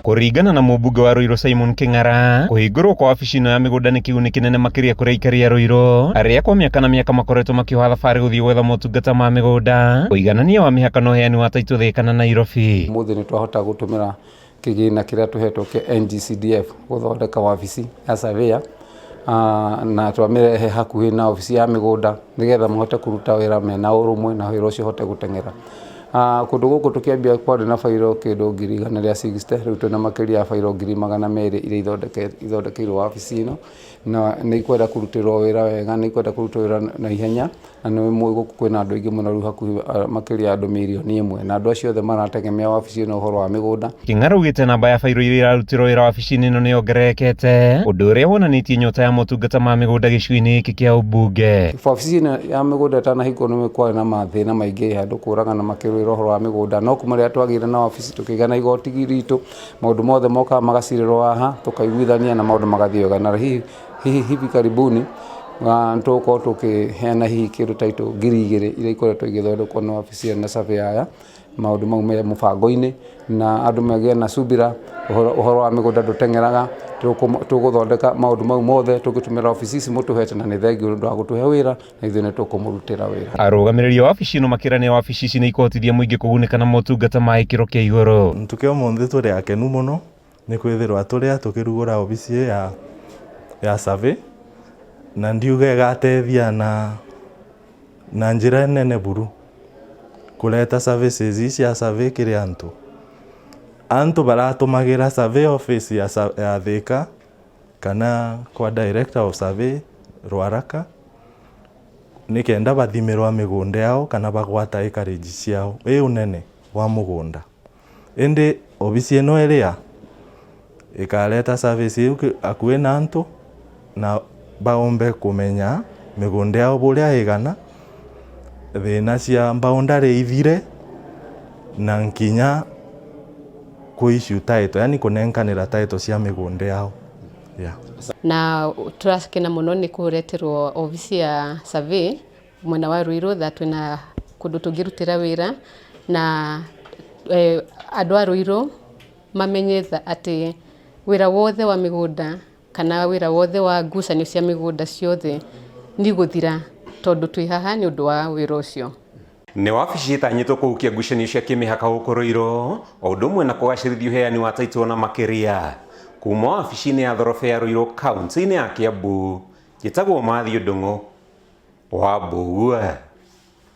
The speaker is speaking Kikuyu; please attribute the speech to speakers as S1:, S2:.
S1: Kũringana na mũmbunge wa Ruiru Simon Kĩng'ara, kũhingũrwo kwa wabici ĩno ya mĩgũnda nĩ kĩguni kĩnene makĩria kũrĩ aikari a Ruiru arĩa kwa mĩaka na mĩaka makoretwo makĩoha thabarĩ gũthiĩ gwetha motungata ma mĩgũnda, ũiganania wa mĩhaka na ũheani wa taitũ Thĩka na Nairobi.
S2: Ũmũthĩ nĩ twahota gũtũmĩra kĩgĩna kĩrĩa tũhetwo kĩa NGCDF gũthondeka wabici ya surveyor na twamĩrehe hakuhĩ na obici ya mĩgũnda nĩgetha mahote kũruta wĩra mena ũrũmwe na wĩra ũcio ũhote gũteng'era. Kũndũ gũkũ tũkĩambia kwarĩ na bairo kĩndũ 160,000, rĩu twĩna makĩria ya bairo 200,000 iria ithondekeirwo wabici ĩno, na nĩ ikwenda kũrutĩrwo wĩra wega, nĩ ikwenda kũrutwo wĩra na ihenya, na nĩ mũĩ gũkũ kwĩna andũ aingĩ mũno rĩu hakuhĩ makĩria ya andũ 1 million, na andũ acio othe marategemea wabici ĩno ũhoro wa mĩgũnda.
S1: Kĩng'ara augĩte namba ya bairo iria irarutĩrwo wĩra wabici-inĩ ĩno nĩ yongererekete, ũndũ ũrĩa wonanĩtie nyota ya motungata ma mĩgũnda gĩcigo-inĩ gĩkĩ kĩa ũmbunge.
S2: Wabici ĩno ya mĩgũnda ĩtanahingũrwo nĩ kwarĩ na mathĩna maingĩ, andũ kũragana makĩrũĩra ũhoro wa mĩgũnda, no kuma rĩrĩa twagĩire na wabici tũkĩgĩa na igoti ritũ, maũndũ mothe mokaga magacirĩrwo haha, tũkaiguithania na maũndũ magathiĩ wega, na hihi hivi karibuni nĩ tũgũkorwo tũkĩheana hihi kĩndũ taitũ 2000 iria ikoretwo igĩthondekwo nĩ wabici ĩno na surveyor aya, maũndũ mau me mũbango-inĩ na andũ magĩe na subira, ũhoro wa mĩgũnda ndũteng'eraga, tũgũthondeka maũndũ mau mothe tũgĩtũmĩra wabici ici mũtũhete na nĩ thengiũ nĩ ũndũ wa gũtũhe wĩra na ithuĩ nĩ tũkũmũrutĩra wĩra.
S1: Arũgamĩrĩri a wabici ĩno makĩranĩra wabici ici nĩ ikũhotithia mũingĩ kũgunĩka na motungata ma gĩkĩro kĩa igũrũ.
S3: Ntuke ũmũthĩ tũrĩ akenu mũno nĩ kwĩthĩrwa tũrĩa tũkĩrugũra obici ya survey na ndiuga ĩgatethia na njĩra nene buru kũreta services ici cia survey kĩrĩ antu antu baratũmagĩra survey office ya Thika kana kwa director of survey Ruaraka nĩkenda bathimirwa mĩgũnda yao kana bagwata acreage ciao ĩ ũnene wa mũgũnda. Ĩndĩ obici ĩno ĩrĩa ĩkareta service ĩu hakuhĩ na antu na baombe kũmenya mĩgũnda yao ũrĩa ĩgana, thĩna cia boundary ithire na nkinya kũ issue title, yani kũnenkanĩra title cia mĩgũnda yao, yeah.
S4: Na tũrakena mũno nĩ kũreterwo obici ya survey mwena wa Ruiru, tha twĩna kũndũ tũngĩrutĩra wĩra na andũ a Ruiru mamenye atĩ wĩra wothe wa mĩgũnda kana wĩra wothe wa ngucanio cia mĩgũnda ciothe nĩ igũthira tondũ twĩ haha nĩ ũndũ wa wĩra ũcio.
S1: Nĩ wabici ĩtanyĩtwo kũhukia ngucanio cia kĩmĩhaka gũkũ Ruiru, o ũndũ ũmwe na kũgacĩrithia ũheani wa taitũ na makĩria. Kuma wabici-inĩ ya thorobe ya Ruiru kaunti-inĩ ya Kiambu, njĩtagwo Matthew Ndung'u wa Mbugua.